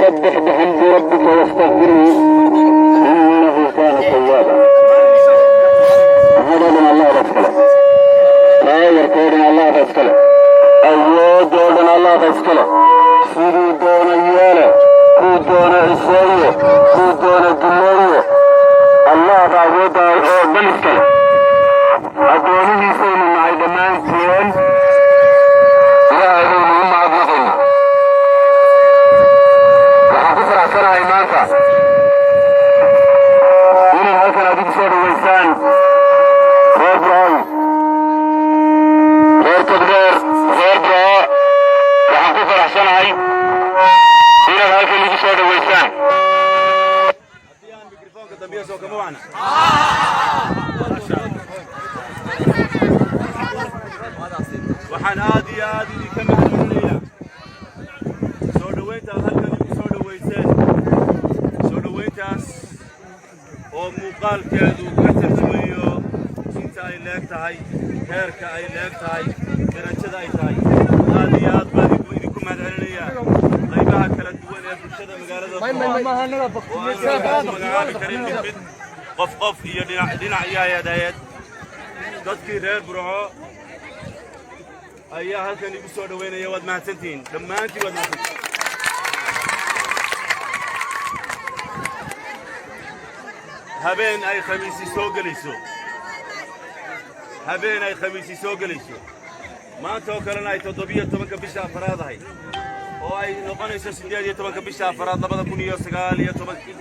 فسبح بحمد ربك واستغفره إنه كان توابا. هذا من الله رسوله، taageerkoodhan Allah ba iskale, awoodoo Allah ba iskale. Siduu doona yeele, kuu doona ciseeye, kuu doona duleeye, Allah ba awoodda oo dhan iskale. Addoomihiisaynu nahay dhammaanteen, Ilaahay baynu u mahadnaqayna. Waxaan ku faraxsanahay maanta inaad halkan adigu soo dhawaysaan reer Burco, reer Togdheer, reer Burco. Waxaan ku faraxsanahay inaad halkan igu soo dhawaysaan. Haddii aan mikrofoonka dambiya soo kama wacna. Waxaan aad iyo aad idinka mahadcelinayaa soo dhowaynta aad halkan igu soo dhowayseen, soo dhowayntaas oo muuqaalkeedu ka tarjumayo inta ay leeg tahay, heerka ay leeg tahay, darajada ay tahay. Aad iyo aad baan idinku mahadcelinayaa qaybaha kala duwan ee bulshada magaalada Burco oo aan ku magacaabi karin mid mid, qof qof iyo dhinac dhinac iyo hay-ad hay-ad. Dadkii reer Burco ayaa halkan igu soo dhowaynaya. Waad mahadsantihiin dhammaantiin, waad mahadsantihiin. Habeen ay Khamiisi soo gelayso, habeen ay Khamiisi soo gelayso, maanta oo kalena ay 17-ka bisha afaraad ahay, oo ay noqonayso 18-ka bisha afaraad 2019-kii,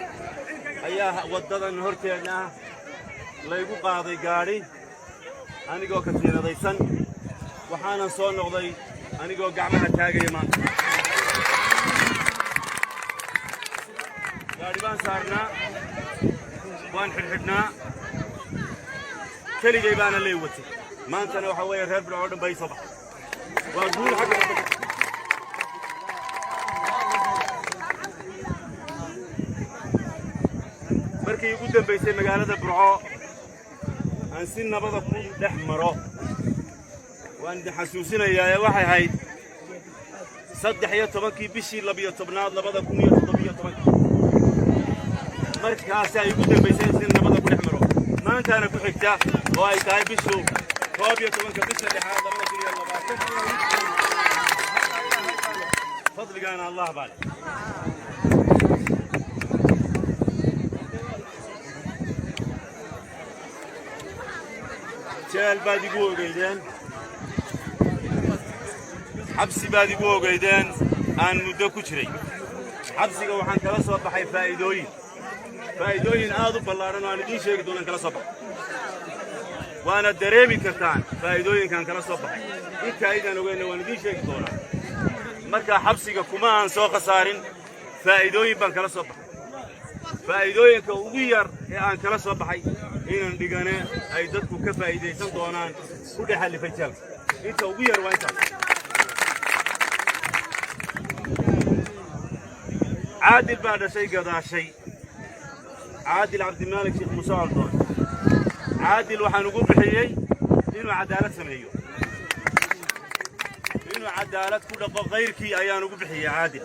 ayaa waddadan horteenna ah laygu qaaday gaadhi anigoo katiinadaysan. Waxaanan soo noqday anigoo gacmaha taagaya. Maanta gaadhi baan saarnaa, waan xidhxidhnaa, keligay baana lay watay. Maantana waxaa weeye reer Burco oo dhan baa ii soo baxay. Waa guul xagga rabbi. Markii ugu dambaysay magaalada Burco aan si nabada ku dhex maro, waan idin xasuusinayaa, ee waxay ahayd 13-kii bishii 12-aad 2017-kii. Markaasi ay ugu dambaysay si nabada ku dhex maro. Maantaana ku xigta oo ay tahay bishu 11-ka bisha lixaad 2020. Fadligaana Allah baa leh. Jeel baad igu ogeydeen, xabsi baad igu ogeydeen aan muddo ku jiray. Xabsiga waxaan kala soo baxay faa'iidooyin, faa'iidooyin aad u ballaadhan oo aan idiin sheegi doonaan kala soo baxay. Waana dareemi kartaan faa'iidooyinkaan kala soo baxay. Inta aydaan ogeyna waan idiin sheegi doonaa. Marka xabsiga kuma aan soo khasaarin, faa'iidooyin baan kala soo baxay. Faa'iidooyinka ugu yar ee aan kala soo baxay inaan dhigane ay dadku ka faa'iidaysan doonaan ku dhex allifay jeelka. Inta ugu yar waa intaas. Caadil baa dhashay gadaashay, Caadil Cabdimaalik Sheekh Muuse Coldoon. Caadil waxaan ugu bixiyey inuu cadaalad sameeyo, inuu cadaalad ku dhaqo kayrkii ayaan ugu bixiyey Caadil.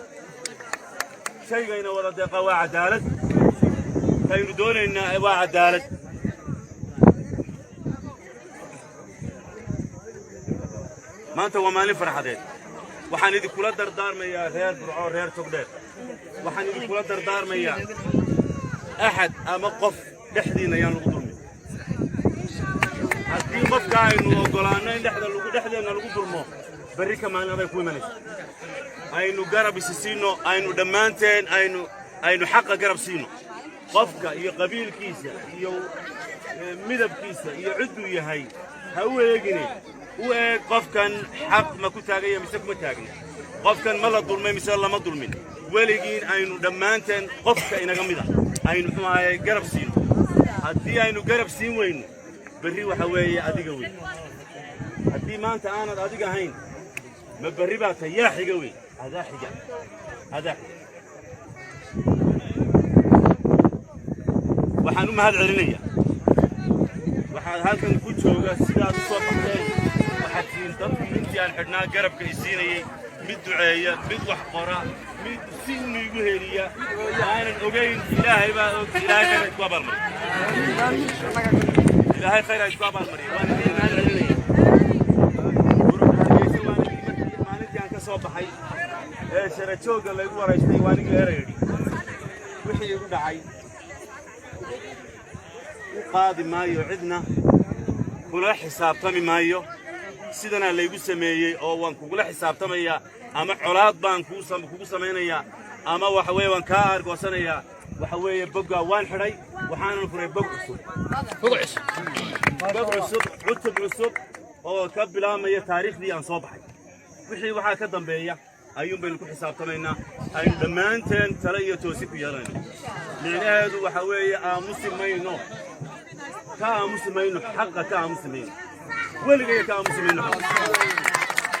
Shaygayna wada deeqa waa cadaalad, kaynu doonaynaa waa cadaalad. Maanta waa maalin farxadeed. Waxaan idinkula dardaarmayaa reer Burco, reer Togdheer, waxaan idinkula dardaarmayaa axad ama qof dhexdiinna ayaan lagu dulmin. Haddii qofka aynu oggolaanno in dhexda lagu dhexdeenna lagu dulmo, berri ka maalin aday ku imanaysa. Aynu garab isi siino, aynu dhammaanteen aynu xaqa garab siino. Qofka iyo qabiilkiisa iyo midabkiisa iyo cidduu yahay ha u eegine, u eeg qofkan xaq ma ku taaganya mise kuma taagna, qofkan ma la dulmay mise lama dulmin. Weligiin aynu dhammaanteen qofka inaga mid ah aynu muxuu ahaye garab siino. Haddii aynu garab siin weyno, berri waxa weeye adiga wey. Haddii maanta aanad adiga ahayn, ma berri baa tahay yaa xiga wey, adaa xiga, adaa xiga. Waxaan u mahad celinayaa waxaad halkan ku jooga sidaad u soo baxdeen. Waxaad tihiin dadkii intii aan xidhnaa garabka i siinayey. Mid duceeya, mid wax qora, mid si igu heliya aanan ogayn. Ilaahay baa og. Ilaahay khayr ha isku abaalmariyo. Ilaahay khayr ha isku abaalmariyo. Waan idin mahad celinaya. Hargeysa waa ninkii maalintii aan ka soo baxay ee sharajoogga laygu waraystay, waa ninkii era yidhi wixii igu dhacay u qaadi maayo, cidna kula xisaabtami maayo. Sidanaa laygu sameeyey oo waan kugula xisaabtamayaa ama colaad baan kugu samaynayaa ama waxa weeye waan kaa aargoosanayaa. Waxa weeye boggaa waan xidhay, waxaanan furay bog cusub, bog cusub, cutub cusub oo ka bilaabmaya taariikhdii aan soo baxay. Wixii waxaa ka dambeeya ayuun baynu ku xisaabtamaynaa, aynu dhammaanteen tale iyo toosi ku yeelanayno. Micnaheedu waxa weeye aamusi mayno, ka aamusi mayno xaqa, ka aamusi mayno weligaya, ka aamusi mayno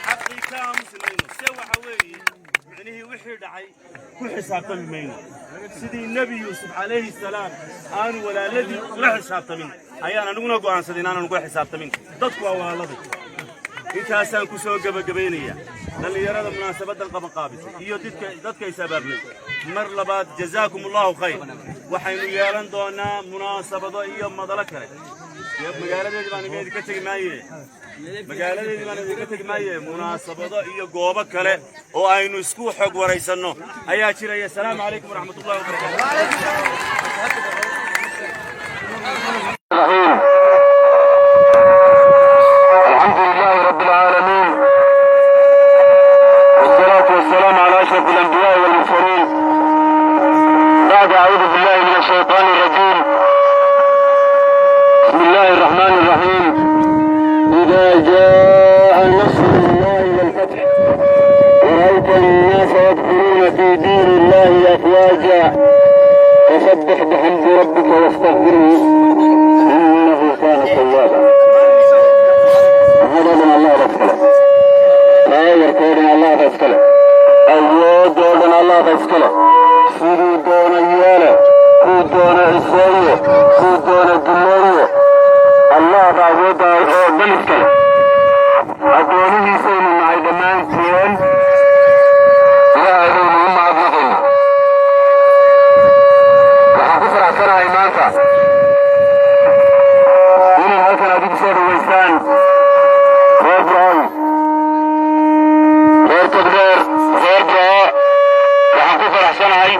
xaqii, ka aamusi mayno. Se waxa weeye micnihii wixii dhacay ku xisaabtami mayno. Sidii Nebi Yuusuf calayhi salaam aanu walaaladii ula xisaabtamin ayaan aniguna go'aansaday inaanan ugula xisaabtamin. Dadku waa walaaladii. Intaasaan ku soo gebagabaynayaa. Dhallinyarada munaasabaddan qabanqaabisay iyo dadka is abaabulay, mar labaad jazaakum Allahu khayr. Waxaynu yeelan doonaa munaasabado iyo madalo kale. Magaaladeedii baan idinka tegi maaye, magaaladeedii baan idinka tegi maaye, munaasabado iyo goobo kale oo aynu isku xog waraysanno ayaa jiraya. Asalaamu calaykum waraxmatullahi wabarakaatu. الرحيم. الحمد لله رب العالمين، والصلاة والسلام على أشرف الأنبياء والمرسلين. بعد أعوذ بالله من الشيطان الرجيم، بسم الله الرحمن الرحيم. إذا جاء نصر الله والفتح ورأيت الناس يدخلون في دين الله أفواجا فسبح بحمد ربك واستغفره إنه كان توابا. هذا من الله رسوله لا يركون الله رسوله. Awoodoo dhan Allah iskale. Siduu doona yeele, kuu doona ciseeye, kuu doona duleeye, Allah baa awoodda oo dhan iskale. Addoonihiisaynu nahay dhammaanteen. Ilaahay baynu u mahadnaqayna. Waxaan ku faraxsanahay maanta inay halkan adigu soo dhawaysaan reer Burcoy, reer Togdheer, reer Burco. Waxaan ku faraxsanahay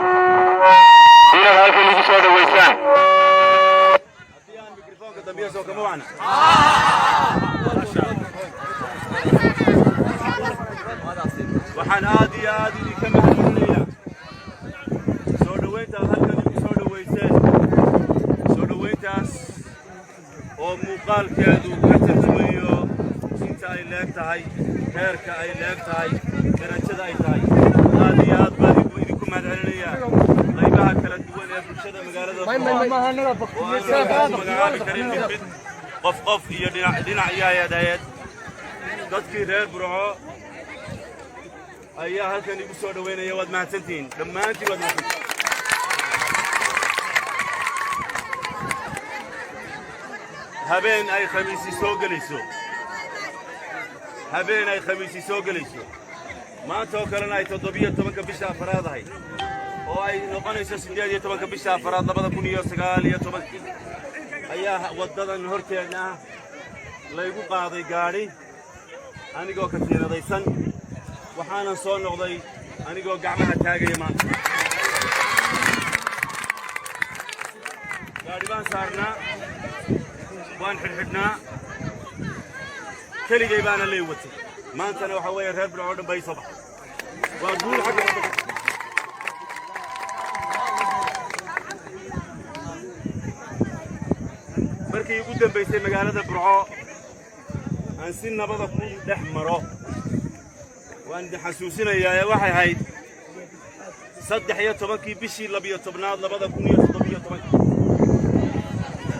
inaad halkan igu soo dhawaysaan. Haddii aan mikrofoonka dambiya soo kama wacna. Waxaan aad iyo aad idinka mahadcelinayaa soo dhowaynta aad halkan igu soo dhowayseen, soo dhowayntaas oo muuqaalkeedu ka tarjumayo inta ay leeg tahay, heerka ay leeg tahay, darajada ay tahay. Aad iyo aad baan idinku mahadcelinayaa qaybaha kala duwan ee bulshada magaalada Burco oo aan ku magacaabi karin mid mid, qof qof iyo dhinac dhinac iyo hay-ad hay-ad. Dadkii reer Burco ayaa halkan igu soo dhowaynaya. Waad mahadsantihiin dhammaantiin, waad mahadsantihiin. Habeen ay khamiisi soo gelayso, habeen ay khamiisi soo gelayso, maanta oo kalena ay 17-ka bisha afaraad ahayd oo ay noqonayso 18-ka bisha afaraad 2019-kii ayaa waddadan horteenna ah laygu qaaday gaadhi anigoo katiinadaysan. Waxaanan soo noqday anigoo gacmaha taagaya. Maanta gaadhi baan saarnaa, waan xidhxidhnaa, keligay baana lay watay. Maantana waxaa weeye reer Burco oo dhan baa ii soo baxay. Waa guul xagga Rabbi. Markii ugu dambaysay magaalada Burco aan si nabada ku dhex maro, waan idin xasuusinayaa, ee waxay ahayd 13-kii bishii 12-aad 2017-kii.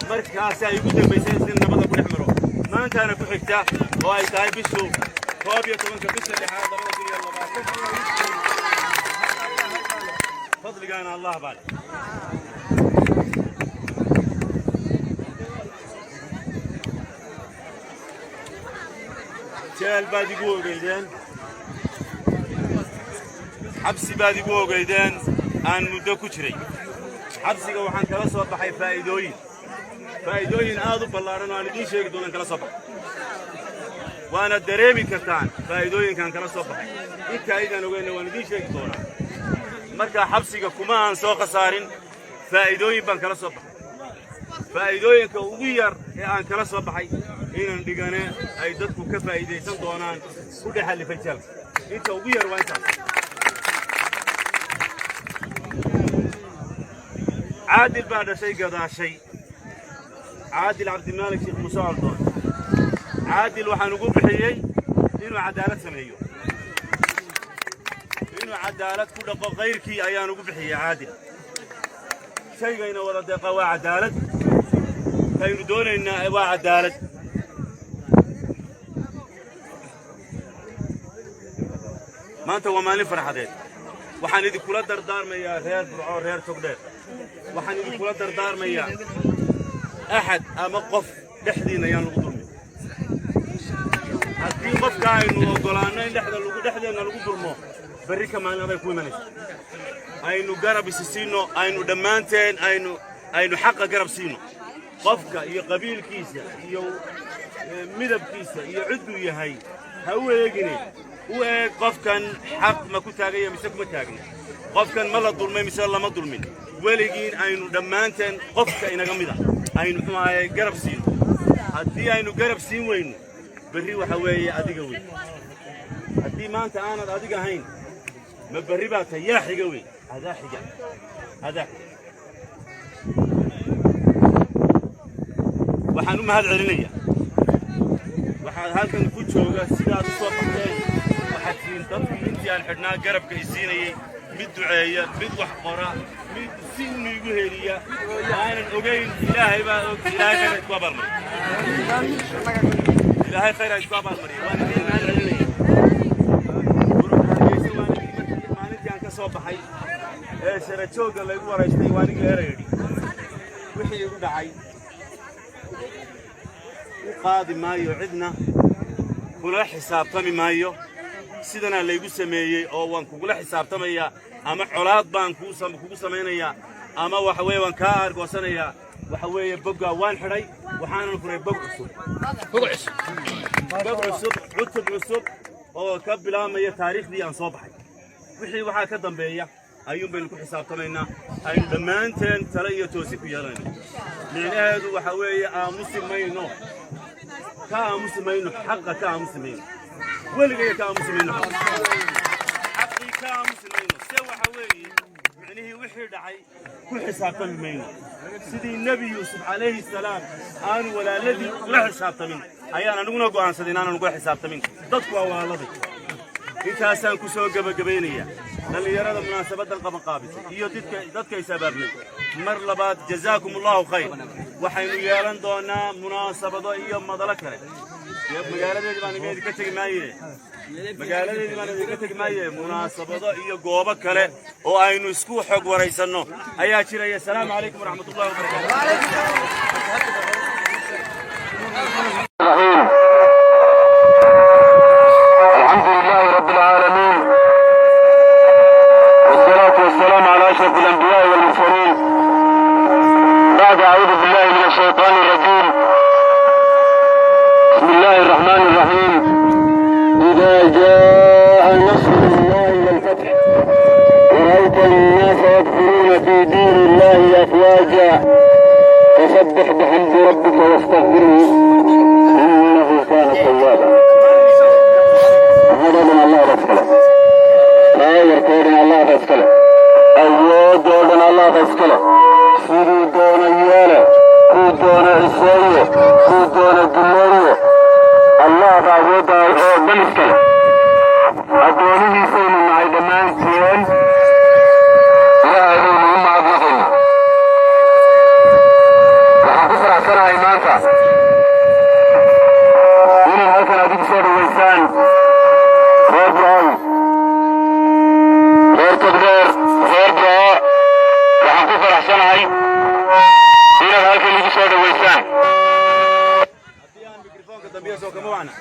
Markaasi ay ugu dambaysay si nabada ku dhex maro. Maantaana ku xigta oo ay tahay bishu 11-ka bisha lixaad 2020. Fadligaana Allah baa leh. Jeel baad igu ogeydeen. Xabsi baad igu ogaydeen aan muddo ku jiray. Xabsiga waxaan kala soo baxay faa'iidooyin, faa'iidooyin aad u ballaadhan oo aan idiin sheegi doonaan kala soo baxay. Waana dareemi kartaan faa'iidooyinkaan kala soo baxay. Inta aydaan ogeyna waan idiin sheegi doonaa. Marka xabsiga kuma aan soo khasaarin, faa'iidooyin baan kala soo baxay. Faa'iidooyinka ugu yar ee aan kala soo baxay inaan dhigane ay dadku ka faa'iidaysan doonaan ku dhex allifay jeelka. Inta ugu yar waa intaas. Caadil baa dhashay gadaashay, Caadil Cabdimaalik Sheekh Muuse Coldoon. Caadil waxaan ugu bixiyey inuu cadaalad sameeyo, inuu cadaalad ku dhaqo kayrkii ayaan ugu bixiyey Caadil. Shaygayna wada deeqa waa cadaalad, kaynu doonaynaa waa cadaalad. Maanta waa maalin farxadeed. Waxaan idinkula dardaarmayaa reer Burco, reer Togdheer, waxaan idinkula dardaarmayaa axad ama qof dhexdiinna ayaan lagu dulmin. Haddii qofka aynu oggolaanno in dhexda lagu dhexdeenna lagu dulmo, berri ka maalin aday ku imanaysa. Aynu garab isi siino, aynu dhammaanteen aynu xaqa garab siino. Qofka iyo qabiilkiisa iyo midabkiisa iyo cidduu yahay ha u eegine, u eeg qofkan xaq ma ku taaganya mise kuma taagna, qofkan ma la dulmay mise lama dulmin. Weligiin aynu dhammaanteen qofka inaga mid ah aynu muxuu ahaye garab siino. Haddii aynu garab siin weyno, berri waxa weeye adiga wey. Haddii maanta aanad adiga ahayn, ma berri baa tahay yaa xiga wey, adaa xiga, adaa xiga. Waxaan u mahad celinayaa waxaad halkan ku jooga sidaad u soo baxdeen. Waxaad siin dadkii intii aan xidhnaa garabka i siinayey, mid duceeya, mid wax qora, mid si unu igu heliya aanan ogayn. Ilaahay baa og. Ilaahay khayr ha isku abaalmariyo, Ilaahay khayr ha isku abaalmariyo. Waan idiin mahad celinaya. Hargeysa waa maalintii aan ka soo baxay ee sharajoogga laygu waraystay, waa anigii era yidhi wixii igu dhacay u qaadi maayo, cidna kula xisaabtami maayo. Sidanaa laygu sameeyey oo waan kugula xisaabtamayaa ama colaad baan kugu samaynayaa ama waxa weeye waan kaa aargoosanayaa. Waxa weeye boggaa waan xidhay, waxaanan furay bog cusub, bog cusub, cutub cusub oo ka bilaabmaya taariikhdii aan soo baxay. Wixii waxaa ka dambeeya ayuun baynu ku xisaabtamaynaa, aynu dhammaanteen tale iyo toosi ku yeelanayno. Micnaheedu waxa weeye aamusi mayno, ka aamusi mayno xaqa, ka aamusi mayno weligaya, ka aamusi mayno xaqa, xaqii ka aamusi mayno. Se waxa weeye micnihii wixii dhacay ku xisaabtami mayno. Sidii Nebi Yuusuf calayhi salaam aanu walaaladii ula xisaabtamin ayaan aniguna go'aansaday inaanan ugula xisaabtamin. Dadku waa walaaladay. Intaasaan ku soo gebagabaynayaa. Dhallinyarada munaasabaddan qabanqaabisay iyo dadka is abaabulay, mar labaad jazaakum Allahu khayr. Waxaynu yeelan doonaa munaasabado iyo madalo kale. Dee magaaladeedii baan idinka tegi maaye, magaaladeedii baan idinka tegi maaye. Munaasabado iyo goobo kale oo aynu isku xog waraysanno ayaa jiraya. Asalaamu calaykum waraxmatullahi wabarakaatu. الرحيم. الحمد لله رب العالمين، والصلاة والسلام على أشرف الأنبياء والمرسلين. بعد أعوذ بالله من الشيطان الرجيم، بسم الله الرحمن الرحيم. إذا جاء نصر الله والفتح ورأيت الناس يدخلون في دين الله أفواجا فسبح بحمد ربك واستغفره إنه كان توابا. هذا من الله رسوله لا يركون الله رسوله awoodoo dhan Allah iskale, siduu doona yeele, kuu doona ciseeye, kuu doona duleeye. Allah baa awoodda oo dhan iskale. Addoomihiisaynu nahay dhammaanteen, Ilaahay baynu u mahadnaqaynaa. Waxaan ku faraxsanahay maanta inay halkan aad igu soo dhaweysaan reer Burcow, reer Togdheer, reer Burco. Waxaan ku faraxsanahay inaad halkan igu soo dhaweysaan. Haddii aan mikrofoonka dambiya soo kama wacna.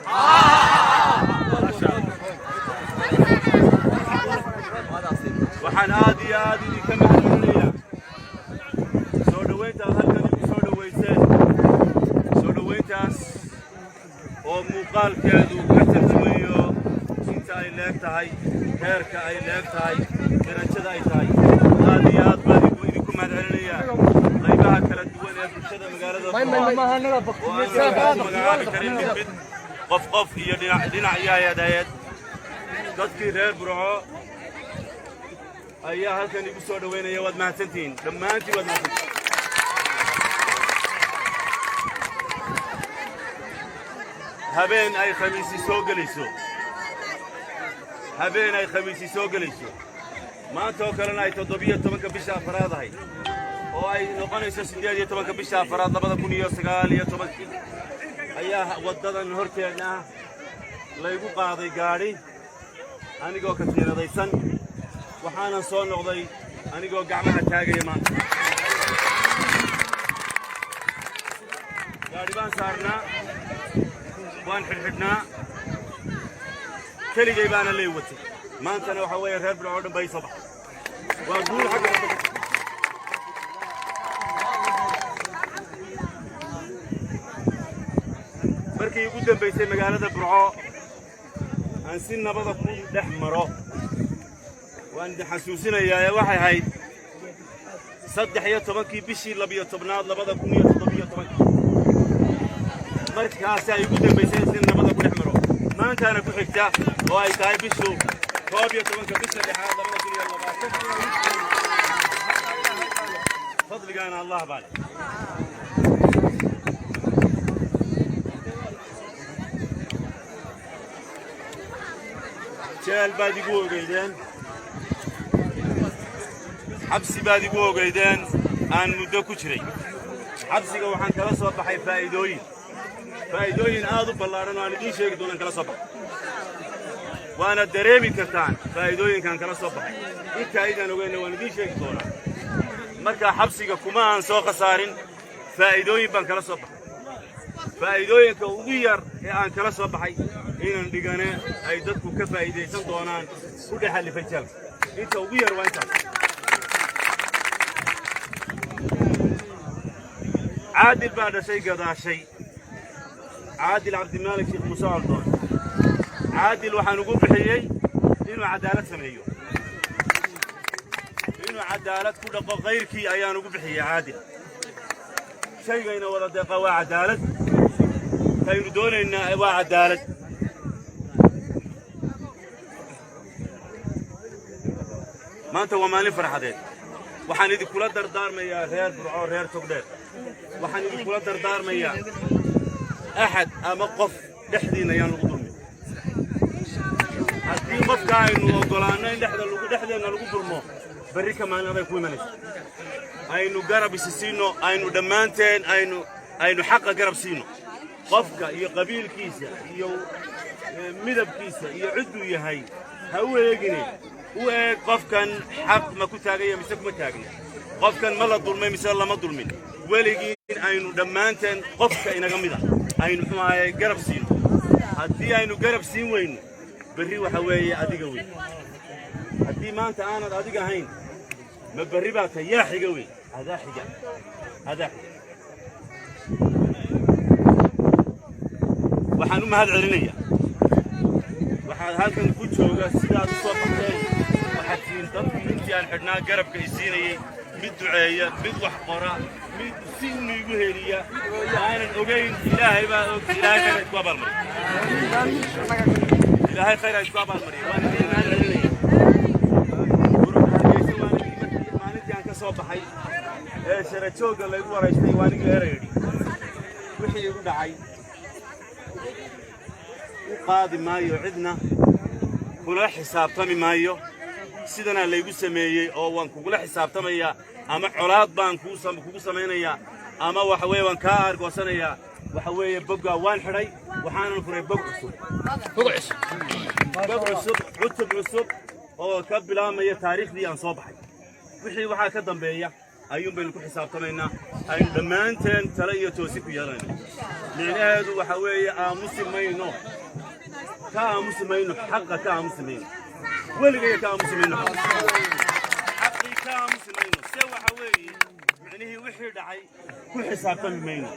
Muuqaalkeedu ka tarjumayo inta ay leeg tahay, heerka ay leeg tahay, darajada ay tahay. Aad iyo aad baan idinku mahad celinayaa qaybaha kala duwan ee bulshada magaalada Burco oo aan ku magacaabi karin mid mid, qof qof iyo dhinac dhinac iyo hay-ad hay-ad. Dadkii reer Burco ayaa halkan igu soo dhoweynaya. Waad mahadsantihiin dhammaantiin, waad mahadsantihiin. Habeen ay khamiisi soo gelayso, habeen ay khamiisi soo gelayso, maanta oo kalena ay 17-ka bisha afaraad ahayd oo ay noqonayso 18-ka bisha afaraad 2019-kii, ayaa waddadan horteenna ah laygu qaaday gaadhi anigoo katiinadaysan. Waxaanan soo noqday anigoo gacmaha taagaya. Maanta gaadhi baan saarnaa, waan xidhxidhnaa, keligay baana ley watay. Maantana waxaa weeye reer Burco oo dhan baa ii soo baxay. Waa guul xagga rabbi. Markii ugu dambaysay magaalada Burco aan si nabada ku dhex maro, waan idin xasuusinayaa, ee waxay ahayd 13-kii bishii 12-aad 2017-kii. Markaasi ay ugu dambaysay si nabada ku dhex maro. Maantaana ku xigta oo ay tahay bishu 11-ka bisha lixaad 2020. Fadligaana Allah baa leh. Jeel baad igu ogeydeen, xabsi baad igu ogeydeen aan muddo ku jiray. Xabsiga waxaan kala soo baxay faa'iidooyin, faa'iidooyin aad u ballaadhan oo aan idiin sheegi doonaan kala soo baxay. Waana dareemi kartaan faa'iidooyinkaan kala soo baxay. Inta aydaan ogeyna waan idiin sheegi doonaa. Markaa xabsiga kuma aan soo khasaarin, faa'iidooyin baan kala soo baxay. Faa'iidooyinka ugu yar ee aan kala soo baxay inaan dhigane ay dadku ka faa'iidaysan doonaan ku dhex alifay jeelka. Inta ugu yar waa intaas. Caadil baa dhashay gadaashay, Caadil Cabdimaalik Sheekh Muuse Coldoon. Caadil waxaan ugu bixiyey inuu cadaalad sameeyo, inuu cadaalad ku dhaqo kayrkii ayaan ugu bixiyey Caadil. Shaygayna wada deeqa waa cadaalad, kaynu doonaynaa waa cadaalad. Maanta waa maalin farxadeed. Waxaan idinkula dardaarmayaa reer Burco, reer Togdheer, waxaan idinkula dardaarmayaa axad ama qof dhexdiinna ayaan lagu dulmin. Haddii qofka aynu oggolaanno in dhexda lagu dhexdeenna lagu dulmo, berri ka maalin aday ku imanaysa. Aynu garab isi siino, aynu dhammaanteen aynu xaqa garab siino. Qofka iyo qabiilkiisa iyo midabkiisa iyo cidduu yahay ha u eegine, u eeg qofkan xaq ma ku taaganya mise kuma taagna, qofkan ma la dulmay mise lama dulmin. Weligiin aynu dhammaanteen qofka inaga mid a aynu muxuu ahaye garab siino. Haddii aynu garab siin weyno, berri waxa weeye adiga wey. Haddii maanta aanad adiga ahayn, ma berri baa tahay yaa xiga wey. Adaa xiga, adaa xiga. Waxaan u mahad celinayaa waxaad halkan ku jooga sidaad u soo baxteen. Waxaad tihiin dadkii intii aan xidhnaa garabka i siinayey, mid duceeya, mid wax qora, mid si unu igu heliya aanan ogayn. Ilaahay baa og. Ilaahay khayr ha isku abaalmariyo, Ilaahay khayr ha isku abaalmariyo. Waan idiin mahad celinaya. Hargeysa waa anigii markii maalintii aan ka soo baxay ee sharajoogga laygu waraystay, waa anigii era yidhi wixii igu dhacay u qaadi maayo, cidna kula xisaabtami maayo. Sidanaa laygu sameeyey oo waan kugula xisaabtamayaa ama colaad baan kugu samaynayaa ama waxa weeye waan kaa aargoosanayaa. Waxa weeye boggaa waan xidhay, waxaanan furay bog cusub, bog cusub, cutub cusub oo ka bilaabmaya taariikhdii aan soo baxay. Wixii waxaa ka dambeeya ayuun baynu ku xisaabtamaynaa, aynu dhammaanteen tale iyo toosi ku yeelanayno. Micnaheedu waxa weeye aamusi mayno, ka aamusi mayno xaqa, ka aamusi mayno weligaya, ka aamusi mayno xaqii, ka aamusi mayno. Se waxa weeye micnaheedu Micnihii wixii dhacay ku xisaabtami mayno.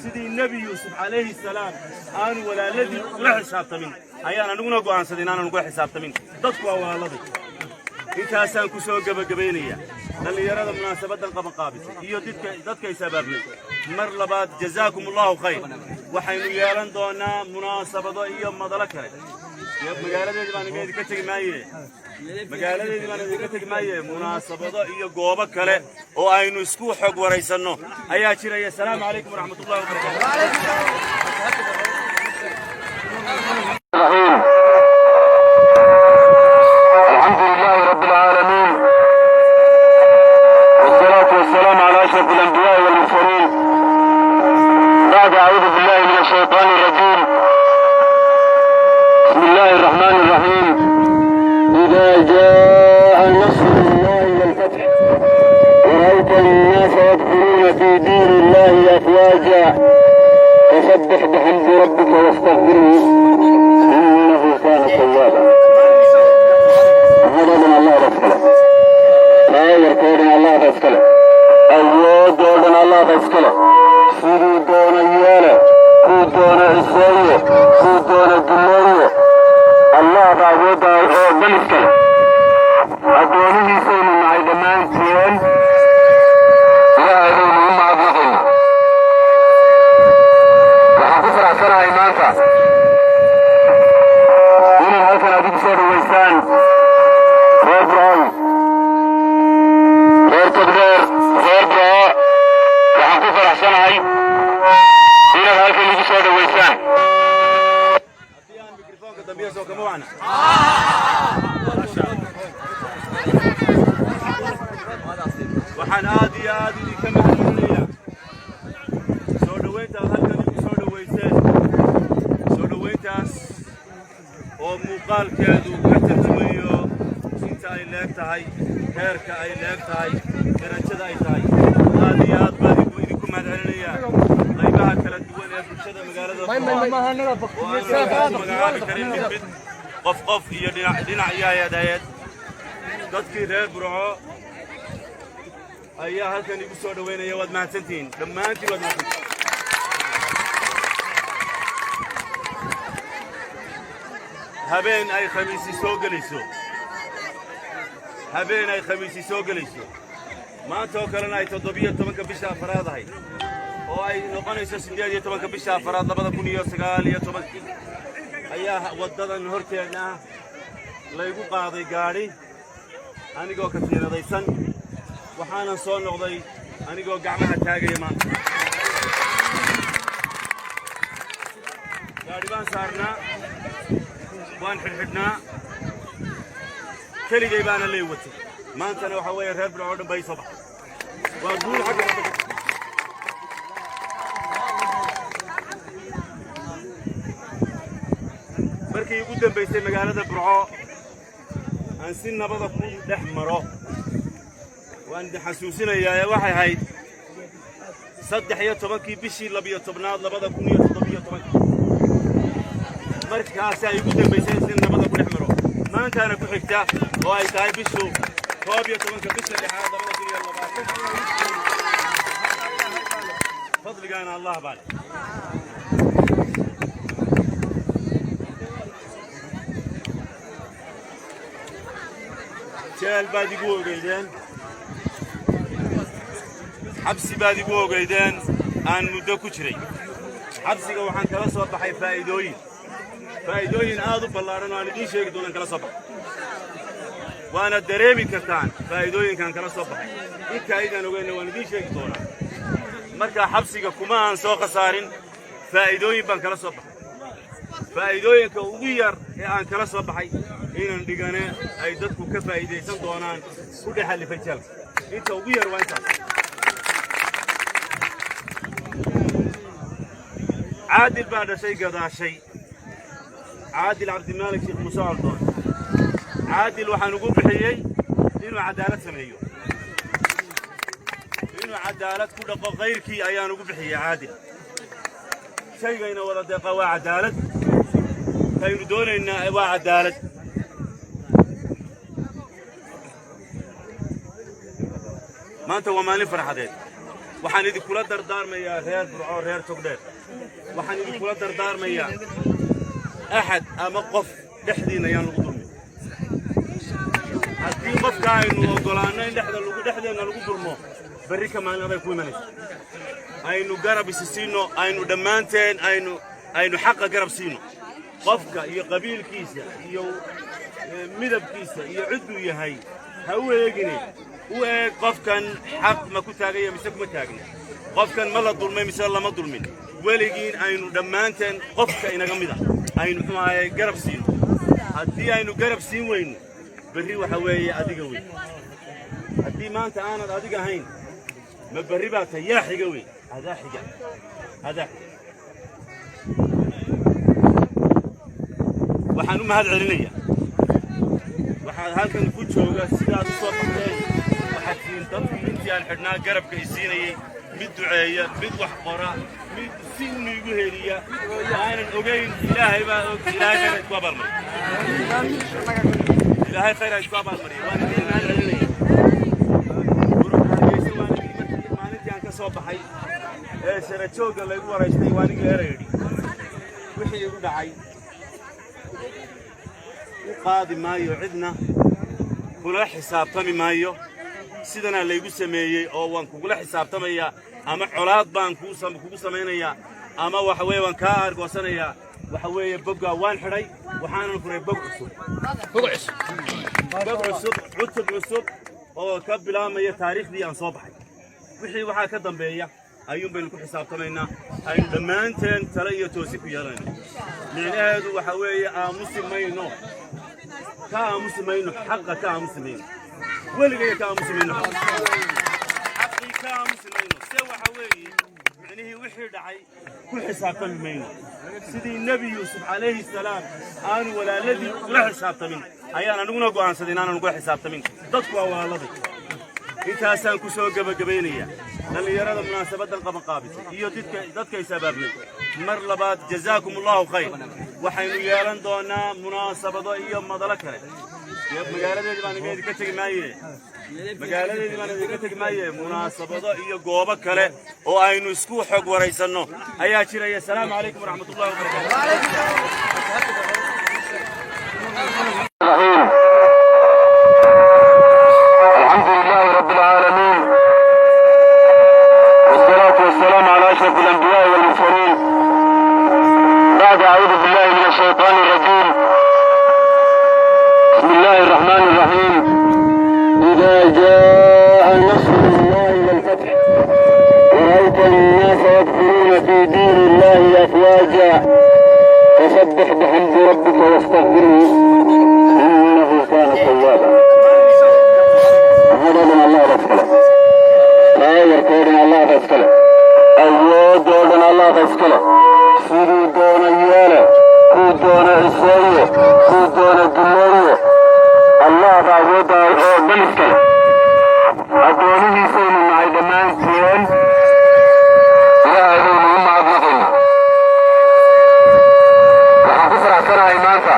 Sidii Nebi Yuusuf calayhi salaam aanu walaaladii ula xisaabtamin ayaan aniguna go'aansaday inaanan ugula xisaabtamin. Dadku waa walaaladii. Intaasaan ku soo gebagabaynaya. Dhallinyarada munaasabaddan qabanqaabisay iyo dadka is abaabulay, mar labaad jazaakum Allahu khayr. Waxaynu yeelan doonaa munaasabado iyo madalo kale. Magaaladeedii baan idinka tegi maaye, magaaladeedii baan idinka tegi maaye, munaasabado iyo goobo kale oo aynu isku xog waraysanno ayaa jiraya. Asalaamu calaykum waraxmatullahi wabarakaatu. الرحيم. الحمد لله رب العالمين، والصلاة والسلام على أشرف الأنبياء والمرسلين. بعد أعوذ بالله من الشيطان الرجيم، بسم الله الرحمن الرحيم. إذا جاء نصر الله والفتح ورأيت الناس يدخلون في دين الله أفواجا فسبح بحمد ربك واستغفره إنه كان توابا. هذا من الله رسوله لا يركون الله رسوله. Awoodoo dhan Allah iskale. Siduu doona yeele, kuu doona ciseeye, kuu doona duleeye, Allah baa awoodda oo dhan iskale. Addoonihiisaynu nahay dhammaanteen, Ilaahay baynu u mahadnaqayna. Waxaan ku faraxsanahay maanta inay halkan aad igu soo dhaweysaan, reer Burco, reer Togdheer, reer Burco. Waxaan ku faraxsanahay inaad halkan igu soo dhaweysaan. Haddii aan mikrofoonka dambiya soo kama wacna. Waxaan aad iyo aad idinka mahadcelinayaa soo dhoweynta aad halkan igu soo dhoweyseen, soo dhoweyntaas oo muuqaalkeedu ka tarjumayo inta ay leeg tahay, heerka ay leeg tahay, darajada ay tahay. Aad iyo aad baan idinku mahadcelinayaa qaybaha kala duwan ee bulshada magaalada oo aan ku magacaabi karin mid mid, qof qof iyo dhinac dhinac iyo hay'ad hay'ad. Dadkii reer Burco ayaa halkan igu soo dhoweynaya. Waad mahadsantihiin dhammaantiin, waad mahadsantihiin. Habeen ay Khamiisi soo gelayso, habeen ay Khamiisi soo gelayso, maanta oo kalena ay 17-ka bisha afaraad ahayd, oo ay noqonayso 18-ka bisha afaraad 2019-kii, ayaa waddadan horteenna ah laygu qaaday gaadhi anigoo katiinadaysan. Waxaanan soo noqday anigoo gacmaha taagaya. Maanta gaadhi baan saarnaa, waan xidhxidhnaa, keligay baana ley watay. Maantana waxaa weeye reer Burco oo dhan baa ii soo baxay. Waa guul xagga Rabbi ka. Markii ugu dambaysay magaalada Burco aan si nabada ku dhex maro, waan idin xasuusinayaa, ee waxay ahayd 13-kii bishii 12-aad 2017-kii. Markaasaa ugu dambaysay in si nabada ku dhex maro. Maantaana ku xigta oo ay tahay bishu 11-ka bisha lixaad 2020. Fadligaana Allah baa leh. Jeel baad igu ogeydeen, xabsi baad igu ogeydeen aan muddo ku jiray. Xabsiga waxaan kala soo baxay faa'iidooyin, faa'iidooyin aad u ballaadhan oo aan idiin sheegi doonaan kala soo baxay. Waana dareemi kartaan faa'iidooyinkaan kala soo baxay. Inta aydaan ogeynna waan idiin sheegi doonaa. Marka xabsiga kuma aan soo khasaarin, faa'iidooyin baan kala soo baxay. Faa'iidooyinka ugu yar ee aan kala soo baxay inaan dhigane ay dadku ka faa'iidaysan doonaan ku dhex alifay jeelka. Inta ugu yar waa intaas. Caadil baa dhashay gadaashay, Caadil Cabdimaalik Sheekh Muuse Coldoon. Caadil waxaan ugu bixiyey inuu cadaalad sameeyo, inuu cadaalad ku dhaqo kayrkii ayaan ugu bixiyey Caadil. Shaygayna wada deeqa waa cadaalad, kaynu doonaynaa waa cadaalad. Maanta waa maalin farxadeed. Waxaan idinkula dardaarmayaa, reer Burco, reer Togdheer, waxaan idinkula dardaarmayaa axad ama qof dhexdiinna yaan lagu dulmin. Haddii qofka aynu oggolaanno in dhexda lagu dhexdeenna lagu dulmo, berri ka maalin aday ku imanaysa. Aynu garab isi siino, aynu dhammaanteen aynu xaqa garab siino. Qofka iyo qabiilkiisa iyo midabkiisa iyo cidduu yahay ha u eegine, u eeg qofkan xaq ma ku taaganya mise kuma taagna, qofkan ma la dulmay mise lama dulmin. Weligiin aynu dhammaanteen qofka inaga mid ah aynu, muxuu ahaye, garab siino. Haddii aynu garab siin weyno, berri waxa weeye adiga wey. Haddii maanta aanad adiga ahayn, ma berri baa tahay? Yaa xiga wey? Adaa xiga, adaa xiga. Waxaan u mahad celinayaa waxaad halkan ku jooga sidaad u soo baxteen. Waxaad tihiin dadkii intii aan xidhnaa garabka i siinayey, mid duceeya, mid wax qora, mid si unu igu heliya aanan ogayn. Ilaahay baa og. Ilaahay khayr ha isku abaalmariyo. Ilaahay khayr ha isku abaalmariyo. Waan idiin mahad celinaya. Hargeysa waa anigii markii maalintii aan ka soo baxay ee sharajoogga laygu waraystay, waa anigii era yidhi wixii igu dhacay u qaadi maayo, cidna kula xisaabtami maayo. Sidanaa laygu sameeyey oo waan kugula xisaabtamayaa ama colaad baan kugu samaynayaa ama waxa weeye waan kaa aargoosanayaa. Waxa weeye boggaa waan xidhay, waxaanan furay bog cusub, bog cusub, cutub cusub oo ka bilaabmaya taariikhdii aan soo baxay. Wixii waxaa ka dambeeya ayuun baynu ku xisaabtamaynaa, aynu dhammaanteen tale iyo toosi ku yeelanayno. Micnaheedu waxa weeye aamusi mayno, ka aamusi mayno xaqa, ka aamusi mayno weligaya, ka aamusi mayno xaqa, xaqii ka aamusi mayno. Se waxa weeye micnihii wixii dhacay ku xisaabtami mayno. Sidii Nebi Yuusuf calayhi salaam aanu walaaladii ugula xisaabtamin ayaan aniguna go'aansaday inaanan ugula xisaabtamin. Dadku waa walaaladay. Intaasaan ku soo gebagabaynayaa. Dhallinyarada munaasabaddan qabanqaabisay iyo dadka is abaabulay, mar labaad jazaakum Allahu khayr. Waxaynu yeelan doonaa munaasabado iyo madalo kale. Magaaladeedii baan idinka tegi maaye, magaaladeedii baan idinka tegi maaye. Munaasabado iyo goobo kale oo aynu isku xog waraysanno ayaa jiraya. Asalaamu calaykum waraxmatullahi wabarakaatu. الرحيم. الحمد لله رب العالمين، والصلاة والسلام على أشرف الأنبياء والمرسلين. بعد أعوذ بالله من الشيطان الرجيم، بسم الله الرحمن الرحيم. إذا جاء نصر الله والفتح ورأيت الناس يدخلون في دين الله أفواجا فسبح بحمد ربك واستغفره إنه كان توابا. هذا من الله رسوله لا يركون الله رسوله awoodoo dhan Allah iskale, siduu doona yeele, kuu doona ciseeye, kuu doona duleeye. Allah baa awoodda oo dhan iskale. Addoonihiisaynu nahay dhammaanteen. Ilaahay baynu u mahadnaqaynaa. Waxaan ku faraxsanahay maanta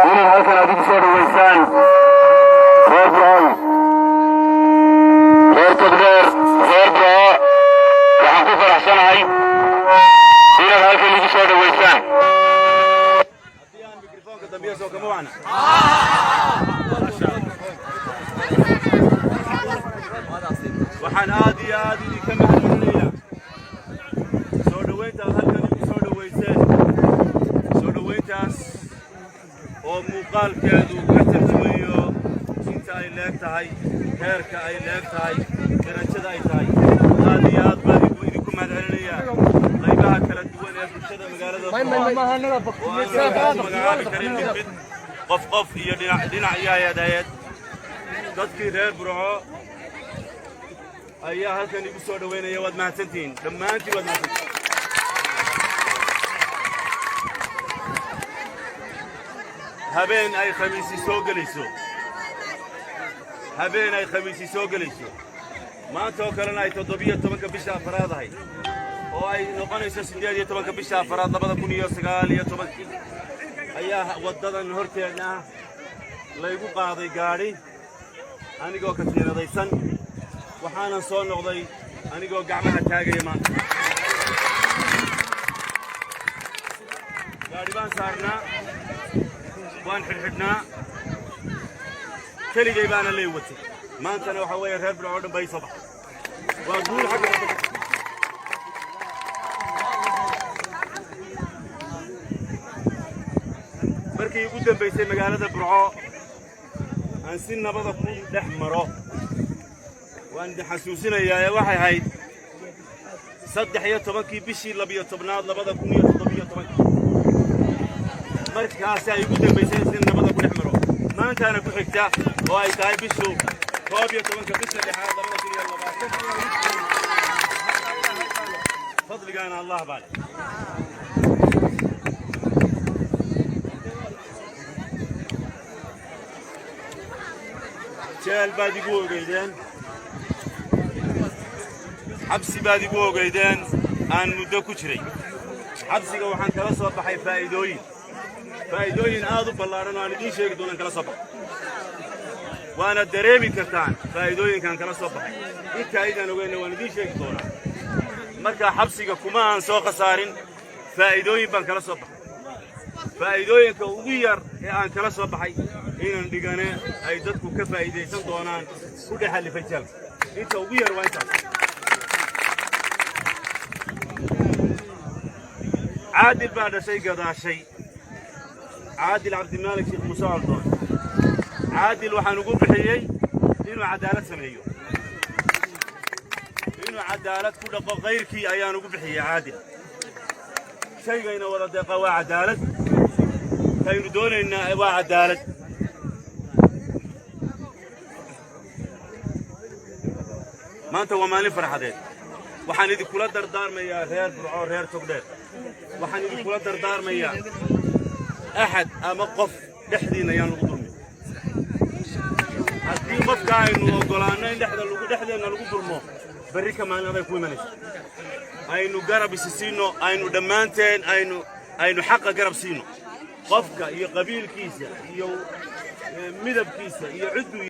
inaad halkan adigu soo dhaweysaan, reer Burco, reer Togdheer, reer Burco. Waxaan ku faraxsanahay inaad halkan igu soo dhaweysaan. Haddii aan mikrofoonka dambiya soo kama wacna. Waxaan aad iyo aad idinka mahadcelinayaa soo dhowayntaad halkan igu soo dhowayseen, soo dhowayntaas oo muuqaalkeedu ka tarjumayo inta ay leeg tahay, heerka ay leeg tahay, darajada ay tahay. Aad iyo aad baan idinku mahadcelinayaa qaybaha kala duwan ee bulshada magaalada Burco oo aan ku magacaabi karin mid mid, qof qof iyo dhinac dhinac iyo hay'ad hay'ad. Dadkii reer Burco ayaa halkan igu soo dhoweynaya. Waad mahadsantihiin dhammaantiin, waad mahadsantihiin. Habeen ay khamiisi soo gelayso, habeen ay khamiisi soo gelayso, maanta oo kalena ay 17-ka bisha afaraad ahayd oo ay noqonayso 18-ka bisha afaraad 2019-kii, ayaa waddadan horteenna ah laygu qaaday gaadhi anigoo katiinadaysan. Waxaanan soo noqday anigoo gacmaha taagaya. Maanta gaadhi baan saarnaa, waan xidhxidhnaa, keligay baana lay watay. Maantana waxaa weeye reer Burco oo dhan baa ii soo baxay. Waa guul xagga Rabbi. Markii ugu dambaysay magaalada Burco aan si nabada ku dhex maro, waan idin xasuusinayaa, ee waxay ahayd 13-kii bishii 12aad 2017-kii. Markaasi ay ugu dambaysay si nabada ku dhex maro. Maantaana ku xigta oo ay tahay bishu 11-ka bisha lixaad 2020. Fadligaana Allah baa leh. Jeel baad igu ogeydeen, xabsi baad igu ogeydeen aan muddo ku jiray. Xabsiga waxaan kala soo baxay faa'iidooyin, faa'iidooyin aad u ballaadhan oo aan idiin sheegi doonaan kala soo baxay. Waana dareemi kartaan faa'iidooyinkaan kala soo baxay. Inta aydaan ogeyna waan idiin sheegi doonaa. Marka xabsiga kuma aan soo khasaarin, faa'iidooyin baan kala soo baxay. Faa'iidooyinka ugu yar ee aan kala soo baxay inaan dhigane ay dadku ka faa'iidaysan doonaan ku dhex alifay jeelka. Inta ugu yar waa intaas. Caadil baa dhashay gadaashay, Caadil Cabdimaalik Sheekh Muuse Coldoon. Caadil waxaan ugu bixiyey inuu cadaalad sameeyo, inuu cadaalad ku dhaqo kayrkii ayaan ugu bixiyey Caadil. Shaygayna wada deeqa waa cadaalad, kaynu doonaynaa waa cadaalad. Maanta waa maalin farxadeed. Waxaan idinkula dardaarmayaa reer Burco, reer Togdheer, waxaan idinkula dardaarmayaa axad ama qof dhexdiinna ayaan lagu dulmin. Haddii qofka aynu oggolaanno in dhexda lagu dhexdeenna lagu dulmo, berri ka maalin aday ku imanaysa. Aynu garab isi siino, aynu dhammaanteen aynu xaqa garab siino. Qofka iyo qabiilkiisa iyo midabkiisa iyo cidduu